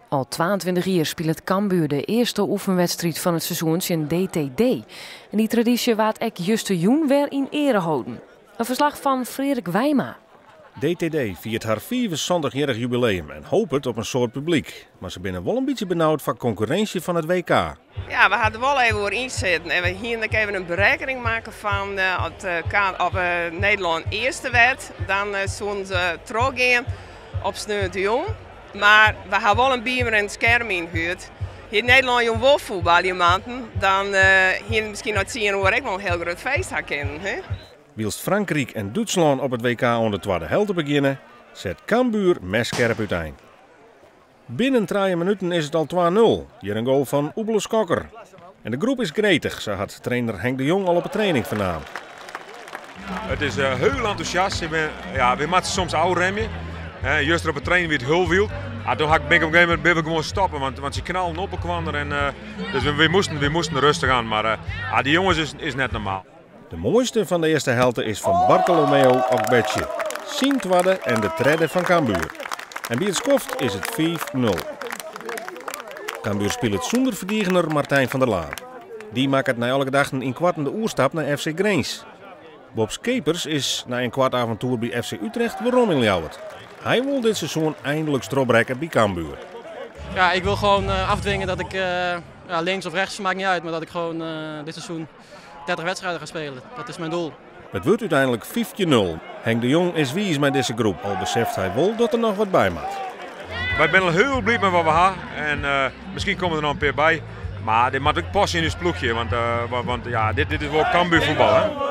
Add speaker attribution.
Speaker 1: Al 22 jier spilet Cambuur de earste oefenwedstriid fan it seizoen tsjin DTD. En dy tradysje waard ek justerjûn wer yn eare holden. In ferslach fan Freark Wijma.
Speaker 2: DTD fiert har 75-jierrich jubileum en hopet op in soad publyk. Mar se binne wol in bytsje benaud foar konkurrinsje fan it WK.
Speaker 3: Ja, we ha der wol even oer ynsitten en we hiene ek even in berekkening makke fan as of Nederlân earste wurdt, dan soene se trochgean op sneontejûn. Mar we ha wol in beamer en in skerm ynhuurd. Hie Nederlân jûn wol fuotbalje moatten, dan hiene we miskien nei 10 oere ek wol in hiel grut feest ha kinnen. Hè?
Speaker 2: Wylst Frankryk en Dútslân op it WK oan de twadde helte begjinne, set Cambuur messkerp útein. Binnen 3 minuten is it al 2-0. Hjir in goal fan Oebele Skokker. En de groep is gretich, sa hat trainer Henk de Jong al op 'e training fernaam.
Speaker 4: It is hiel entûsjast. Ja, we moatte soms ôfremje. Juster op 'e training wie it hiel wyld. Ah, doe bin ik op in gegeven momint bin we gewoan stoppe, want se knallen op elkoar. En dus we moasten rêstich oan. Mar ah, dy jonges is net normaal.
Speaker 2: De moaiste fan de earste helte is fan Bartolomeo Ogbeche. Syn twadde en de tredde fan Cambuur. En by it skoft is it 5-0. Cambuur spilet sûnder ferdigener Martijn van der Laan. Dy makket nei alle gedachten ynkoarten de oerstap nei FC Grins. Bob Schepers is nei in koart aventoer by FC Utrecht werom yn Ljouwert. Hy wol dit seizoen einlik trochbrekke by Cambuur.
Speaker 5: Ja, ik wil gewoon afdwingen dat ik ja, links of rechts, maakt niet uit, maar dat ik gewoon dit seizoen 30 wedstrijden ga spelen. Dat is mijn doel.
Speaker 2: It wurdt úteinlik 15-0. Henk de Jong is wiis mei dizze groep, al beseft hy wol dat der noch wat by moat.
Speaker 4: Wy binne hiel bliid mei wat we ha en miskien komme der noch in pear by. Mar dit moat ek passe yn ús ploechje, want ja, dit is wol Cambuur fuotbal. Hè?